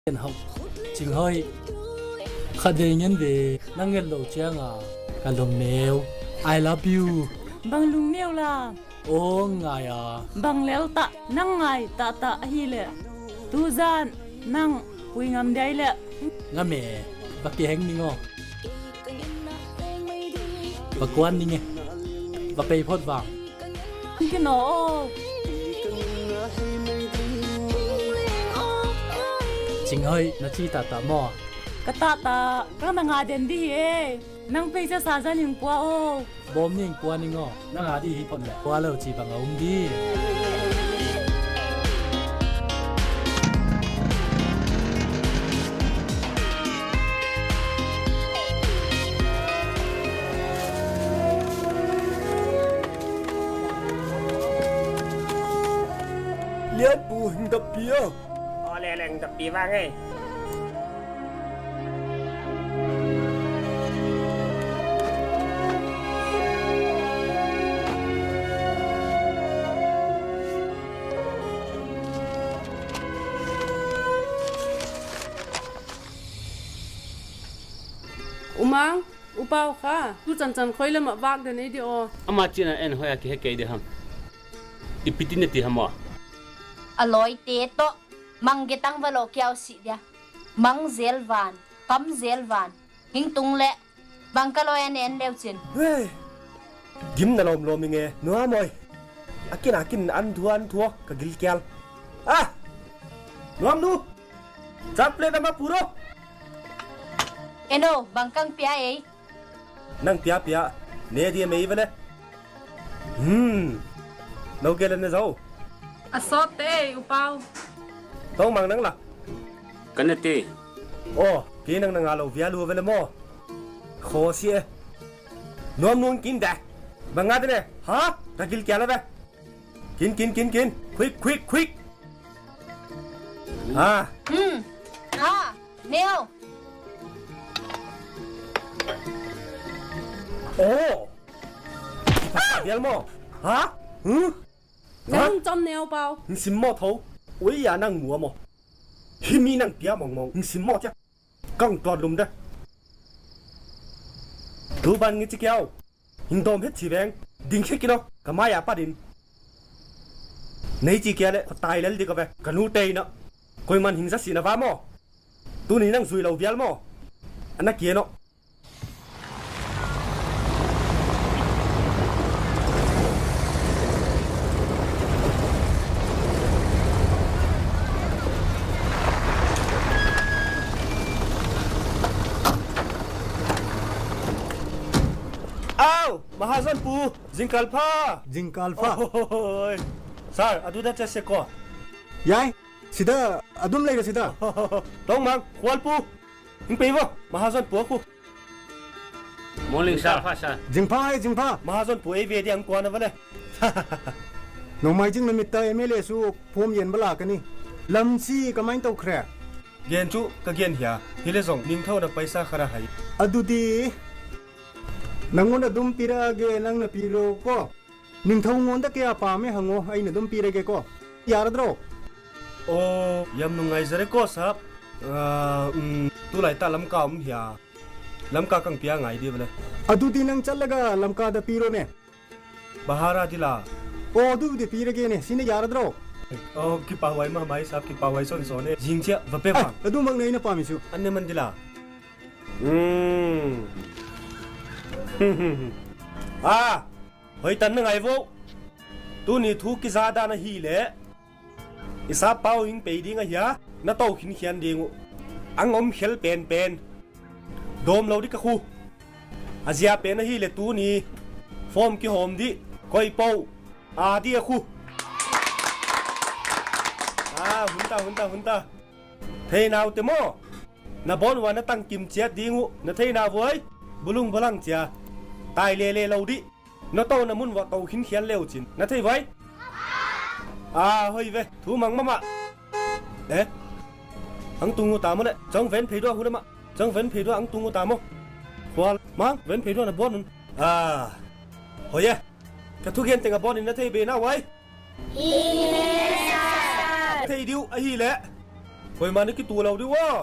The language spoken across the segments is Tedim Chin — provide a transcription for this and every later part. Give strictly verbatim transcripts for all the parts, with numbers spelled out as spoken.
Cing Hoih. Khat vei ngen ve, nang nget loh cianga ka lung neu. I love you. Bang lung neu la? Aw ngai a. Bang lel tah, nang ngai tahtah ahileh tuzan nang pui ngam diai leh. Ngam e, va kiheng ning aw. Va kuan ning e. Va pei phot vang. Kino aw. Cing Hoih, na ci tahtah maw? Ka tahtah, ka na nga den di hi e. Nang pei cia sa zan ing pua aw. Bawm ning pua ning aw. Nang a di hi phot le pua lo ci bang a um di. Lianpu hing dappi aw. Aw le leng dappi vang ei. U Mang, U Pau kha tu cancan khoi lamah vak den ei dih aw. Ama cina en hoih a kihe kei dih ham? I pitin a ti ham aw? A lawite tawh Mang getang va lawh kiau sih dia. Mang zel van, kam zel van. Hing tung leh bang ka lawi an en leu cin. Hei, gim na lawmlawm i nge nuam awi. A kin a kin an thua an thua ka gilkial. Ah, nuam nu. Chocolate ama puro. Eno, bang kang pia ei. Nang pia pia ne dia mei vele. Hmm. No gele ne zau. A sawt te ei, U Pau. Tong mang nang la. Kan ne te. Oh, ke nang nang a lo via lu vele mo. Kho si e. Nuam nuam kin da. Bang a te ne. Ha? Ka gilkial a ve. Kin, kin, kin, kin. Quick, quick, quick. Ha. Hmm. Ha. Neo. Oh. Bial mo. Ha? Hmm? Nang cam neo pau. Nsim mo tho. Ui ya nang mua mo. Himi nang pia mong mong. Nsim mo tia. Kang tuat lum de. Tu ban ngi ci kiau. Hing dawm het ci veng. Ding khia kino ka mai-ah patin. Nei ci kia le khuatai lel dik a ve ka nu tei na. Koiman hing za sihna va maw? Tuni nang zui lo vial maw? A na kia nawh. Au, Mahazon pu, zingkal pha. Zingkal pha. Oi. Sir, a du da cha se ko. Yai, sida, a dum lei ka sida. Tong mang, khual pu. Hing pei vo, Mahazon pu a khu. Morning, sir. Pha, sir. Zing pha, hai, zing pha. Mahazon pu ei ve di ang kuan a va le. Nong mai zing na mit ta M L A su phom yen bala ka ni. Lam si ka mai tau khre. Gen cu ka gen hia. Hi le zong ning tho na paisa kha ra hai. A du di. Nang ngun a dum pi ra ge nang na pi lo ko. Ning tho ngon ta ke a pa me hango ai na dum pi ra ge ko. Ya ra dro. O, yam nung ngai zare ko sap. Ah, um, tu lai ta lam ka um hia. Lamka kang pia ngai di vele. A du di nang chat laga Lamka da pi ro ne. Bahara di la. O du di pi re ge ne, sine yara dro. O kipa huai ma mai sap kipa huai son son ne. Jing chia va pe bang. A du mang nei na pa mi su. An ne man di la. Hmm. Ah, hoi tan na ngai vo. Tuni thu kiza da na hi le. I sap pau hing pei ding a hia, na to khinkhian ding uh. Ang om khel penpen. Dawm lo di ka khu. A zia pen ahi le tuni. Form kihawm di. Koi po. A di a khu. Ah, hunta, hunta, hunta. Thei nau te maw? Na bawn ua na tang kim ciat ding uh. Na thei nau voi. Bulung balang cia. Tai lele lo di. Na to na mun vah to khinkhian leu cin na thei vai. A hoi ve thu mang mama. Eh, ang tung uh ta maw le cang ven phei dua hu le mah. Cang ven phei dua ang tung uh ta maw. Khual mang ven phei dua na buan un. A hoi e. Ka thugen teng a buan in na thei be na vai. Thei diu ahi le. Koima na kitu lo dih uh aw.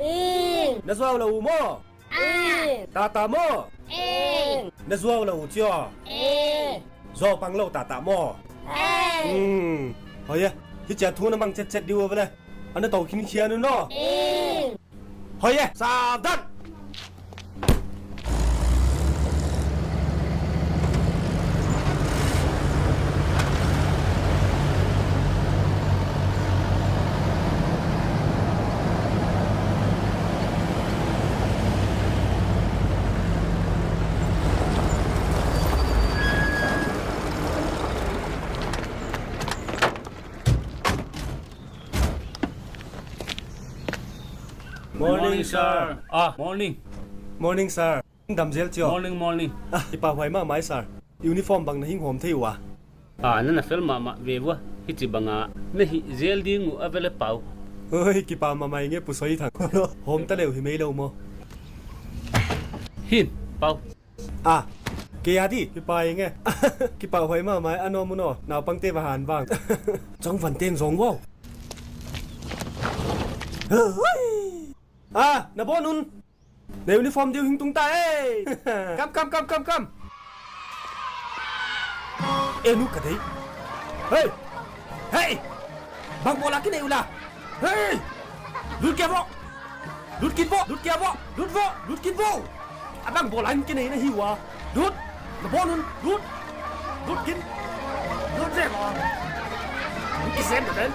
Ing. Na zuau lo uh maw? Ing. Tata maw? Ing. Na zuau lo uh ci aw. Ing. Zuau pang lo tata maw? Ing. Hmm. Hoi e. Hih cia thu na mang cetcet dih uh a vele. A na to khinkhian uh naw. Ing. Hoi e. Sawt dan. Morning, sir. Ah, morning. Morning, sir. Dam zel cio. Morning, morning. Ah, kipahhuai mahmah e, sir. Uniform bang na hing hawm thei uh a? Ah, na na fel mahmah ve vua. Hih ci banga na hih zel ding uh a vele pau. Oi, kipa mahmah ing e, Pu Soi Thang. Hawm ta le uh hi mei lo maw? Hin, pau. Ah, kei a dih, kipa ing e. Kipahhuai mahmah e, a nuam un aw. Naupangte va han vang. Cong van teng zong wow. Ah, na bawn un. Na uniform diu hing tung ta e. Kam, kam, kam, kam, kam. E nu ka dei. Hei. Hei. Bang bawla kinei uh la. Hei. Lut kia vawh. Lut kin vawh. Lut kia vawh. Lut vawh. Lut kin vawh. A bang bawla in kinei na hi uh a. Lut. Na bawn un. Lut. Lut kin. Lut ve maw. Lut kizem na den.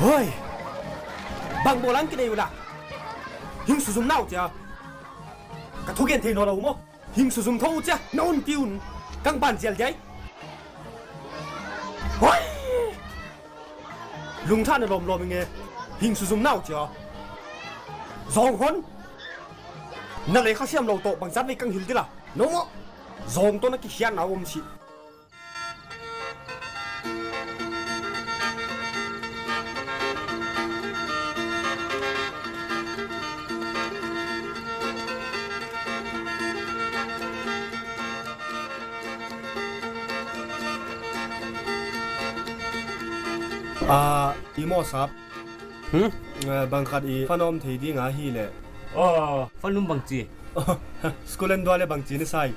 Hoi. Bang bawla in kinei uh la. Hing suzum na uh cia. Ka thugen thei naw lo uh maw? Hing suzum tho uh cia. Na unpi un. Kang ban zial diai. Hoi. Lungtha na lawmlawm ing e. Hing suzum na uh cia. Zawng hon. Na lei kha siam lo tawh bangzat vei kang hil dila. No maw. Zawng tawh na kikhiatna om si. Ah, i maw sap? Hmm? Eh, bang khat i fanawm thei ding a hi leh. Aw, fanum bang ci? School an dua le bang ci na sai.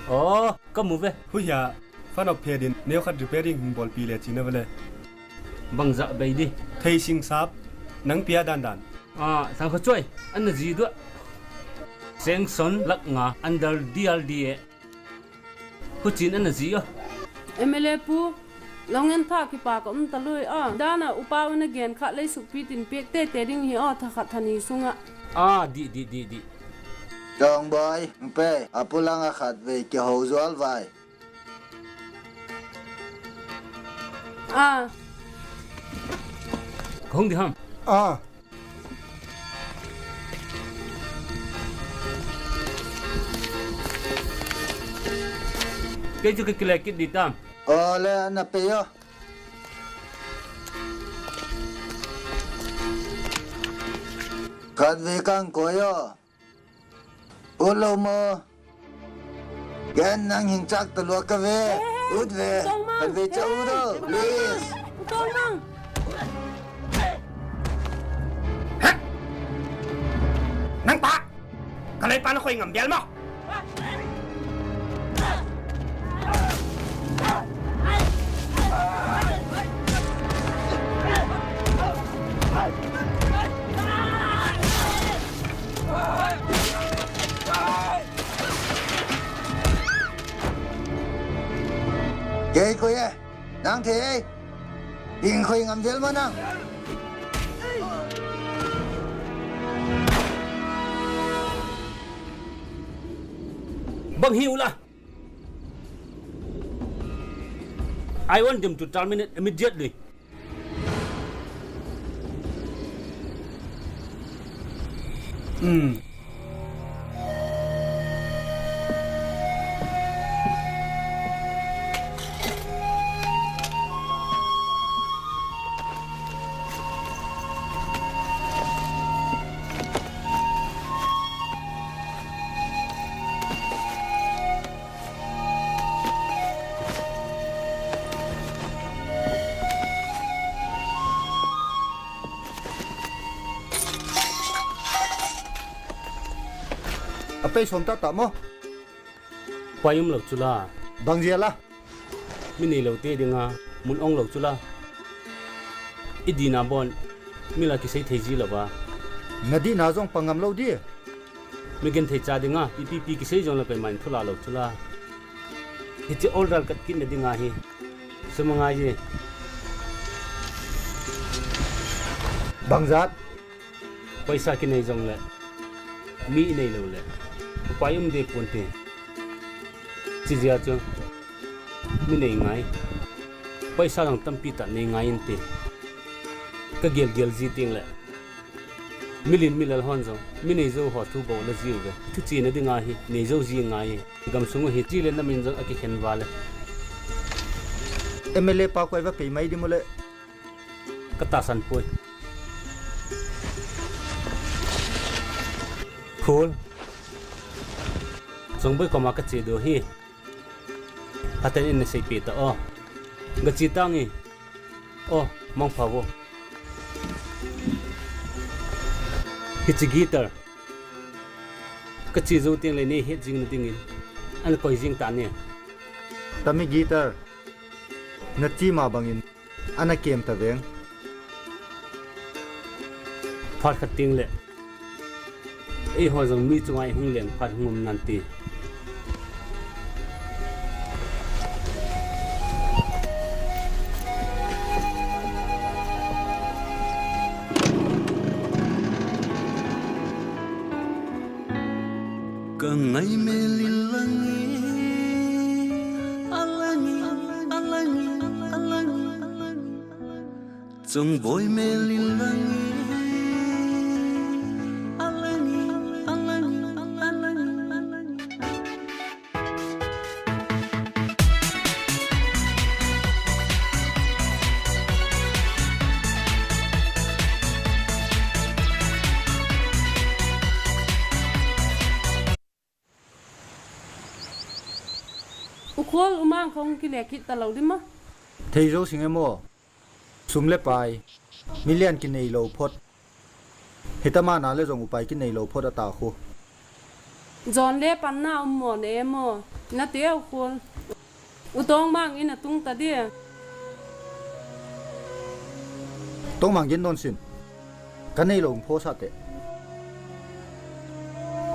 Aw, ka mu ve. Huhia, fanawm phe din neu khat repairing hing bawlpi le ci na ve le. Bang zah bei di? Thei sing sap, nang pia dandan. Ah, thang kha cuai, an na zi duah. Sengson lak nga under D R D A. Hucin an na zi aw. M L A pu, lo ngen thah kipa ka um ta lui aw. Dana upa un a gen khah lei sukpi tin piak tete ding hi aw, thakhat thani sungah. Ah, dih, dih, dih, dih. Tawng bawi, pe, a pulang a khat vei kiho zual vai. Ah. Ka hong dih ham? Ah. Kei cu ka kilekit dih tam. Aw le, a na pei aw. Khat ve kang koi aw. Ut lo maw? Ken nang hing cak ta lua ka ve. Ut ve. Khat ve ca ut aw, please. Nang pa, ka leipa na khoi ngam bial maw? Kei koi e, nang thei ei. Hing khoi ngam vial maw nang? Bang hi uh la. I want them to terminate immediately. A pei sawm tahtah maw? Pai um lo cula. Bang zia la? Mi nei lote dinga mun ong lo cula. I dihna bawn mi la kisei thei zi lo a. Na dihna zong pang ngam lo di. Mi genthei ca dinga pipipi kisei zong la pei main thula lo cula. Hici order kat kit na dinga hi. Sum a ngai hi. Bangzat? Paisa kinei zong le mi i nei lo le upai um de puan ti. Cizia cu mi nei ngai. Paisa zong tampi tah nei ngai in ti. Ka gialgial zi ting le milin milal hon zong mi nei zo haw thu bawl la zi uh ve. Thu cina dinga hi nei zo zi ngai hi. Gam sung uh hi ci le na min zong a kikhen va le. M L A pa kuai va pei mai di mu le. Ka tahsan puai. Khul. Zong boi koma ka ci do hi. Haten in na sei pe ta aw. Ga ci tang i. Aw, mangpha vo. Hici guitar ka ci zo tiang le nei het zing na dingin an koi zing ta ni. Tami guitar na ci ma bangin an a kem ta veng. Phat khat tiang le ei haw zong mi cungai hung leng phat hung um nan ti. Ka ngai melin langi, a langi, a langi, a langi. Cungbawi melin langi, a langi, a langi, a langi. U Khual, U Mang khong kile kit ta lo di maw? Thei zo sing e maw? Sum le pai milian kinei lo phot. Hita mana le zong upai kinei lo phot a ta khu. Zawn le panna um maw na e maw? Na te U Khual. U Tawng Mang in a tung ta di. Tawng Mang gen nawn sin. Ka nei lo um phaw sa teh.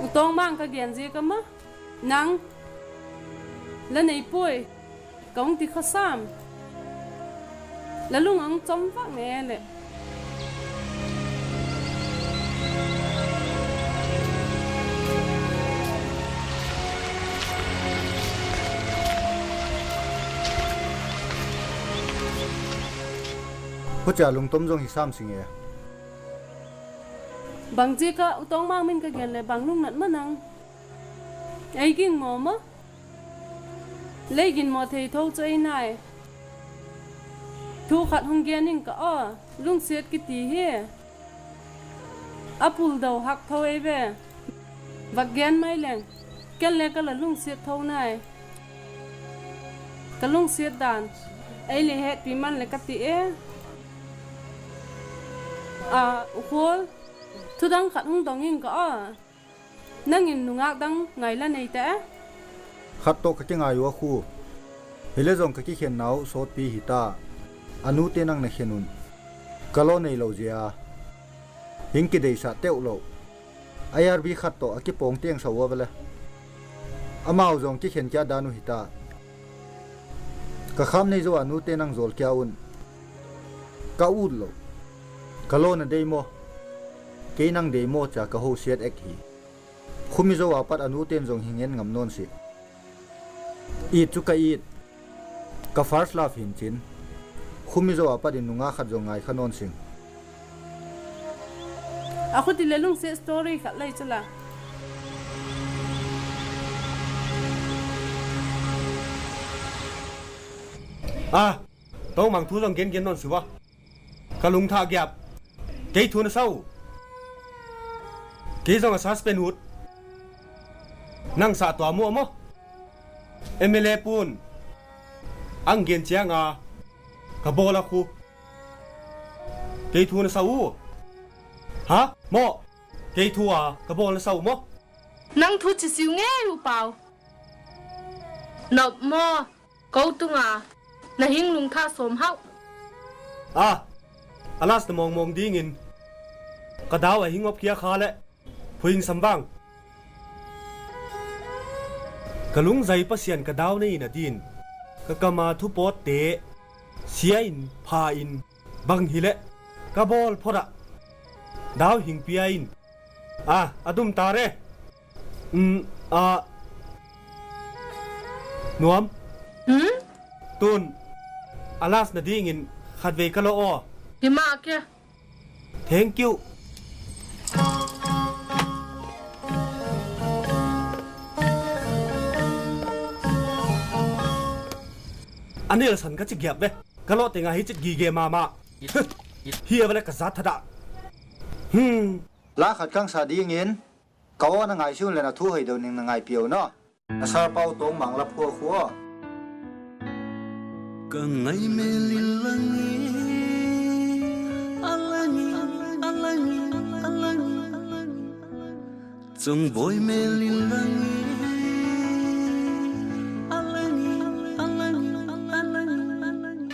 U Tawng Mang ka gen zi ka maw? Nang la nei puai. Ka hong ti kha sam. La lung a hong com vak ne leh. Hucia lungtom zong hi sam sing e. Bang ci ka U Tawng Mang min ka gen le bang lungnat ma nang. Ei ging maw maw? Lei gin maw thei tho cu ei nai. Thu khat hong gen ing ka aw, lungsiat kiti hi. A pul do hak tho ei ve. Vak gen mai leng, ken le ka la lungsiat tho nai. Ka lungsiat dan ei le hetpi man le ka ti e. A, U Khual, thudang khat hong dong ing ka aw. Nangin nungak dang ngai la nei teh. Khat tawh ka kingai uh a khu. Hi le zong ka kikhenna uh sawtpi hi ta. A nute nang na khen un. Ka law nei lo zia. Hing kideisah teuh lo. I R B khat tawh a kipawng tiangsa uh a vele. Amau zong kikhen kia dan uh hi ta. Ka kham nei zo a nute nang zawl kia un. Ka ut lo. Ka law na dei maw? Kei nang dei maw cia ka hosiat ek hi. Khumi zo a pat a nuten zong hi ngen ngam nawn si. It cu ka it. Ka first love hin cin. Khumi zo a pat in nunga khat zong ngai kha nawn sing. A khuti le lungsiat story khat lei cala. Ah, Tawng Mang thu zong gengen nawn si ua. Ka lungthah giap. Kei thu na sa uh. Kei zong a suspend ut. Nang sah tua muah maw? M L A pun ang gen cianga ka bawl a khu. Kei thu na sa uh. Ha? Maw? Kei thu a ka bawl na sa uh maw? Nang thu ci siu ngei uh pau. Nop maw, ko tunga na hing lungtha sawm hauh. Ah, a las na mawngmawng dingin ka dau a hing op kia kha le. Phuing sam bang. Ka lungzai Pasian ka dau nei na din ka kama thupawtte sia in pha in bang hileh ka bawl phot ah dau hing pia in. Ah, a dum ta re. Um, ah, Nuam. Hmm? Tun a las na dingin khatvei ka lo aw. Hi mah kia. Thank you. A nelsan ka ci giap ve. Ka lawh tengah hi cit gige mahmah. Hi a vele ka zat thadah. Hmm. La khat kang sa dingin ka aw na ngai sun le na thu hoi deuh ning na ngai piau no. A sarpau tawng mang la phua khua. Ka ngai melin langi, a langi, a langi, a langi. Congbawi melin langi, a langi, a langi, a langi.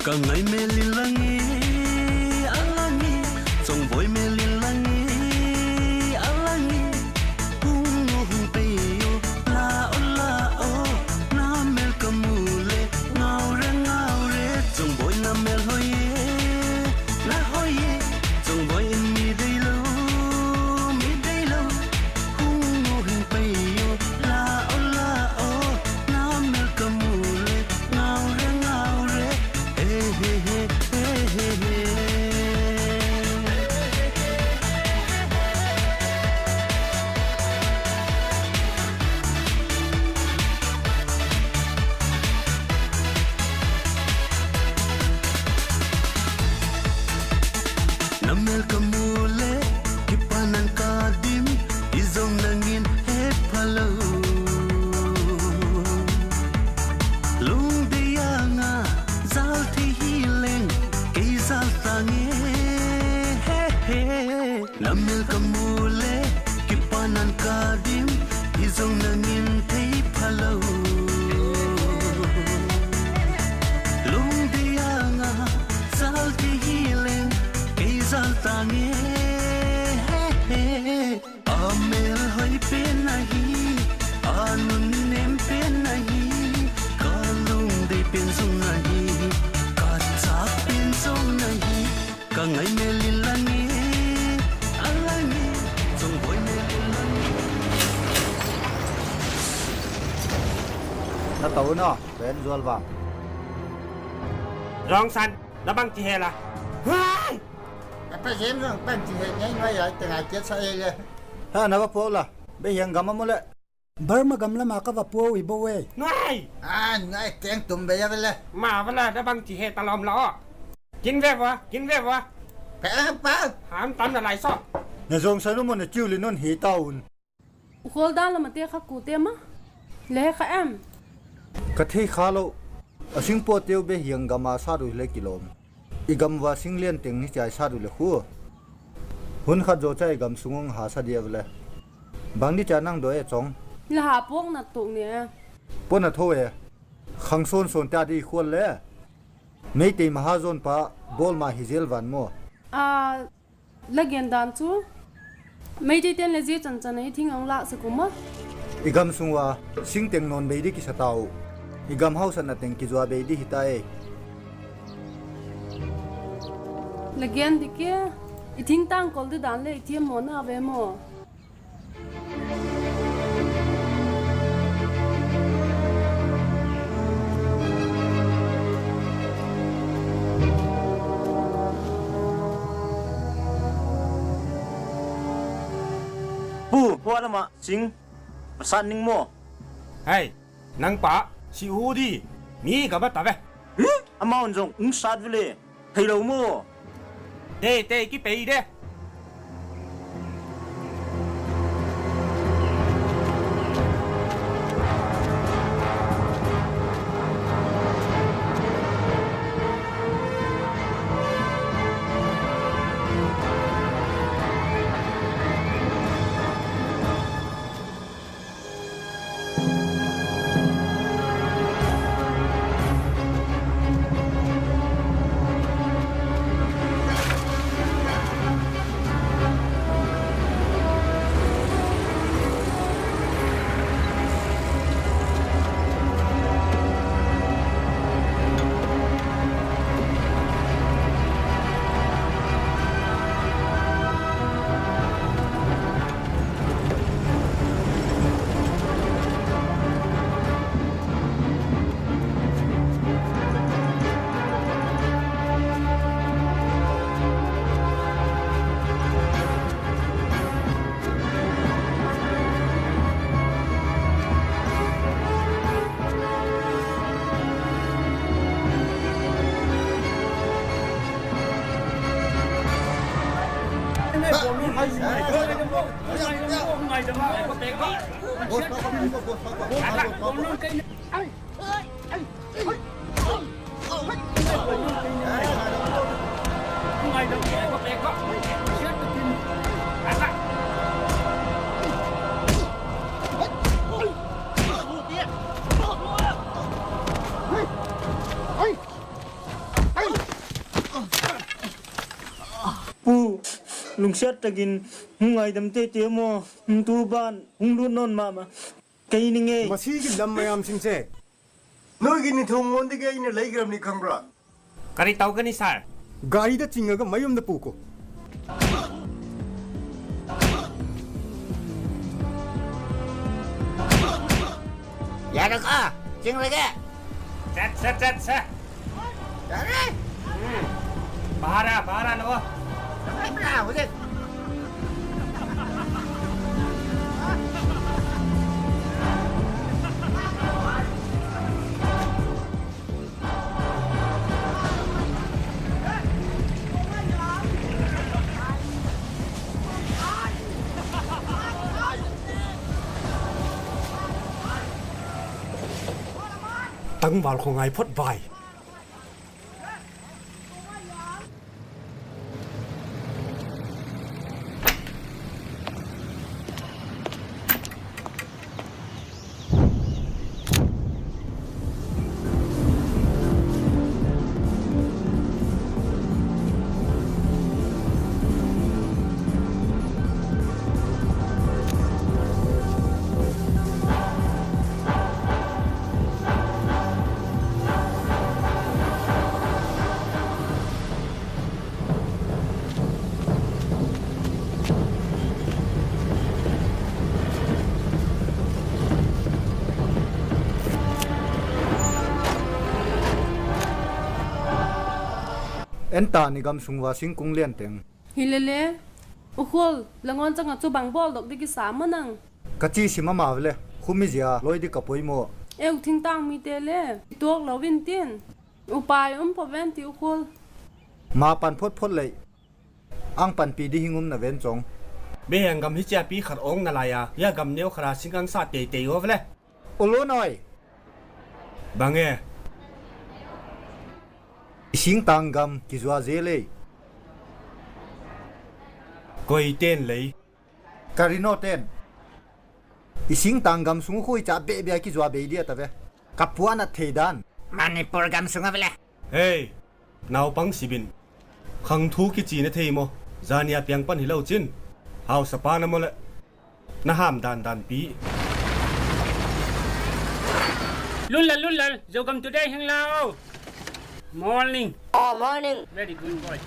Ka ngai melin langi, a langi, congbawi melin langi, a langi. Hung o hung pei o, la o la o, na mel ka mu le, ngau re ngau re, congbawi na mel hoi e, na hoi e, congbawi in mi dei lo, mi dei lo. Hung o hung pei o, la o la o, na mel ka mu le, ngau re ngau re. Na mel ka mu le, kipanan ka dim, i zong nangin he pha lo. Lungdei anga zal thei hi leng, kei zal ta nge. Na mel ka mu le, kipanan ka dim, i zong nangin thei pha lo. Lungdei anga zal thei hi leng, kei zal ta nge. A mel hoi pen ahi, a nunnem pen ahi, ka lungdei pen zong ahi, ka tha pen zong ahi. Ka ngai melin langi, a langi, congbawi melin langi. Na to na, Ben zual vang. Rongsan, na bang ci he la. Hai! Ka pa Jem zong bang ci he ngai ngai ai, te ngai kiat sa e le. Ha, na va pua la, Behiang gam a mu le. Burma gam lama ka va pua uh i bo e. Ngai! Ah, ngai keng tum bei a vele. Ma vele, na bang ci he ta lawm la aw. Kin ve vua, kin ve vua. Pe a pa. Ham tam na lai saw. Na zong sa nu mo na ciu li nun hi ta un. U khawl dan lama te kha ku te ma. Le he kha em. Ka thei kha lo. A sing pua teu Behiang gama sa du le kilawm. I gam va sing lian teng hi ciai sa du le khu. Hun khat zaw ca i gam sung ong ha sa dia vele. Bang di ca nang dawi e cong. La ha puak na tuk ni e. Puak na tho e. Khang sawn sawn ta di khual le. Meitei maha zawn pa bawl ma hi zel van maw. A, la gen dan cu. Meitei ten le zia cancan a i thing ang lak sa kum a. I gam sung ua sing teng nawn bei di kisa ta uh. I gam hausan na teng kizua bei di hi ta e. La gen di kia. I thing tang kol di dan le i thiam maw na ve maw. Pu, hua lamah sing a sat ning maw? Hei, nang pa, si uh di, mi ka bat ta ve. Hi? Amau in zong ung sat vele. Thei lo maw? Tei, tei, kipei de. Pu, lungsiat takin hong ngaidam teitei maw? Tu ban hong lut nawn mahmah. Kei ning ei. Masi gin lam mayam sing se. Noi gin ni thong ngon ding ei, na lei gram ni khang bra. Kari tau kani sar. Gari da cing aga mayom da puko. Ya da ka, cing lagi. Set, set, set, set. Dare. Hmm. Bahara, bahara lo. Bahara, hujan. Tangval kho ngai phot vai. En ta ni gam sung va singkung lian teng. Hi lele, U Khul, la ngawn cangah cu bang bawl dok ding i sa maw nang? Ka ci sim a ma vele, khumi zia lawi ding ka poimaw. Eu thingtang mite le, i tuak lo in tin. Upai um pho ven ti U Khul. Ma pan photphot lei. Ang panpi ding hing um na ven cong. Beheng gam hi ciapi khat awng na lai a, ya gam neu khat a sing ang sa teitei aw vele. U Lun awi. Bang e? I singtang gam kizua zel ei. Koi ten lei? Karino ten. I singtang gam sung khui ca behbia kizua bei dia ta ve. Ka puan a thei dan. Manipur gam sung a vele. Hei, naupang sibin. Khang thu kici na thei maw? Zania piang pan hi lo cin. Hausa pa na maw le. Na ham dandan pi. Lunlal, Lunlal, Zogam Today heng la o. Morning. Oh, morning. Very good boy.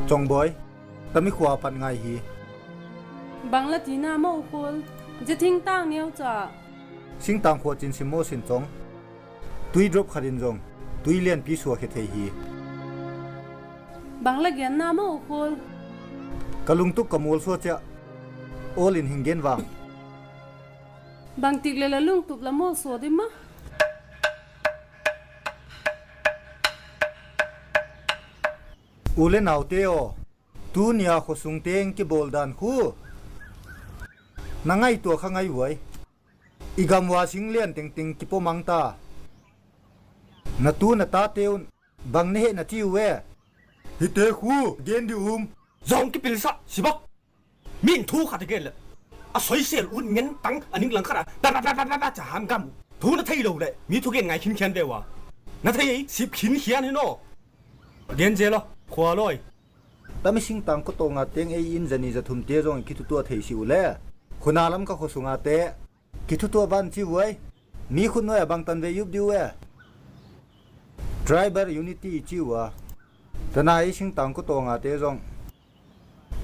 Congbawi, tami khua a pat ngai hi. Bang la tina maw U Khul? Zia thingtang neu ca. Singtang khua cin sim maw sin cong. Tui drop khat in zong tui lianpi suakhia thei hi. Bang la genna maw U Khul? Ka lungtup ka mual sua ciah. Awl in hing gen vang. Bangtik le la lungtup la mual sua dih mah. U le naute aw, tunia khuasung teng kibawl dan khu na ngaihtuah kha ngai uai. I gam ua sing lian tengteng kipomang ta. Na tu na tate un bang na heh na ci uh e? Hite khu gen dih um. Zong kipilsah sibak. Min thu khat a gen le a soisel un ngen tang a ning lang khat a da da da da da da ca ham gam. Thu na thei lo le mi thugen ngai khinkhian ve ua. Na thei ei sip khinkhian hi naw. Gen zel aw khua lawi. Tami singtang khuatawnga teng ei in zani zathumte zong i kithutuah thei si uh le. Khuna lam ka khuasungate kithutuah van ci uai. Mi khutnuai a bangtan ve yup dih uh e. Tribal unity i ci uh a. Tana ei singtang khuatawngate zong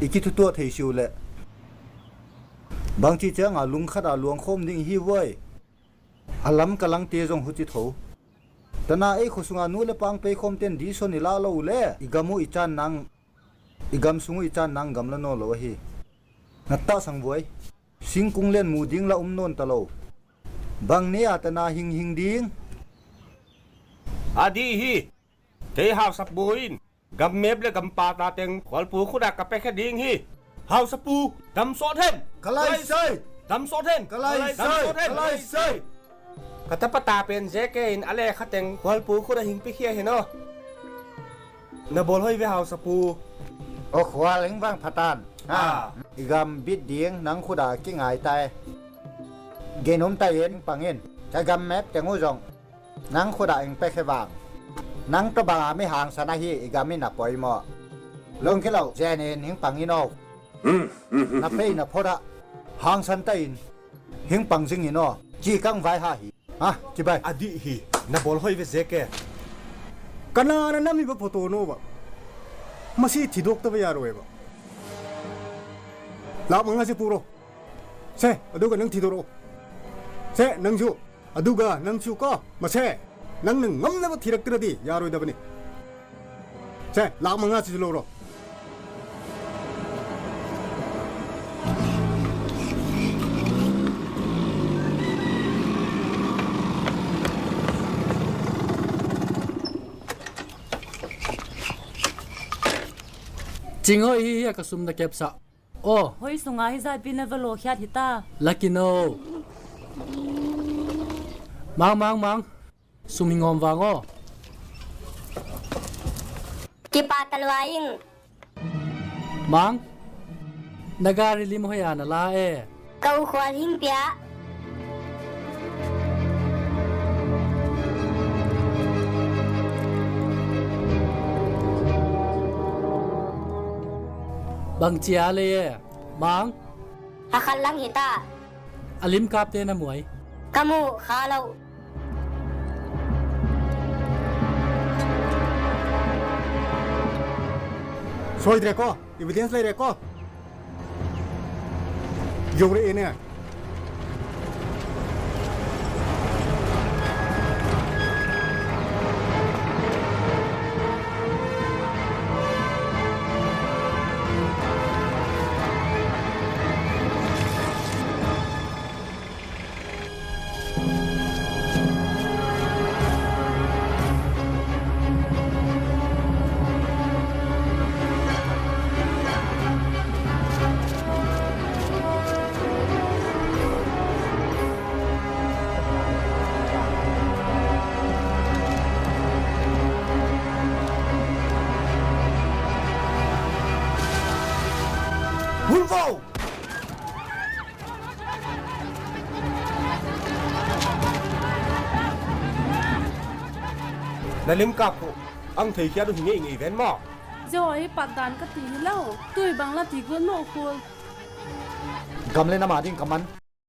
i kithutuah thei si uh leh. Bangci cianga lungkhat a luangkhawm ding i hi uai. A lam ka langte zong huci tho. Tana ei khua sunga nu le pang peikhawmte'n dison i lah lo uh leh i gam uh i can nang, i gam sung uh i can nang gamla nawn lo ahi. Ngattah sangvuai. Singkung lian mu ding lah um nawn ta lo. Bang ni-a tana hing hing ding? A dih hi. Kei Hausapu in gammep le gampata teng Khualpu khut ah ka piakhia ding hi. Hausapu, damsawt hen! Ka laisai! Damsawt hen! Ka laisai! Damsawt hen! Ka laisai! Ka tapata pen Zeke in a lekha teng Khualpu khut ah hing piakhia hen aw. Na bawl hoih ve Hausapu. Aw Khual, hing vang phatan. Ah. I gam bit ding nang khut ah kingai tai. Gen um tai in pang in. Ka gammep teng uh zong nang khut ah hing piakhia vang. Nang tawh bang a mi hangsan ahi i gam in a poimawh. Lungkilo zen in hing pang in aw. Na pei na phot ah hangsan ta in hing pang zing in aw. Ci kang vai ha hi. Ha, cibai. A dih hi. Na bawl hoih ve Zeke. Ka na na nam hi ba photo no ba. Masi thi dok ta ba ya ro ba. Lak manga si puro. Se, aduga nang thi doro. Se, nang ju. Aduga nang ju ko. Mase. Nang nang ngam na ba thi rak tira di. Ya ro da ba ni. Se, lak manga si lo ro. Cing hoih hi, hi a ka sum na kepsah. Aw. Hoi sunga hi zaipi na va lawkhiat hi ta. Laki no. Mang, mang, mang. Sum hi ngawm vang aw. Kipa ta lua ing. Mang, na gari lim hoih a na la e. Ka u Khual hing pia. Bang cia lei e, Mang? A khat lang hi ta. A limkapte na muai. Ka muh kha lo. Soi dre ko, evidence lei dre ko. Yo re ene. Hun vo! Na limkap uh ang theikhiat uh hi ngeingei ven maw? Zia hi patdan ka ti hi lo. Tui bang la ti guan maw Khul? Gam le nam a ding ka man.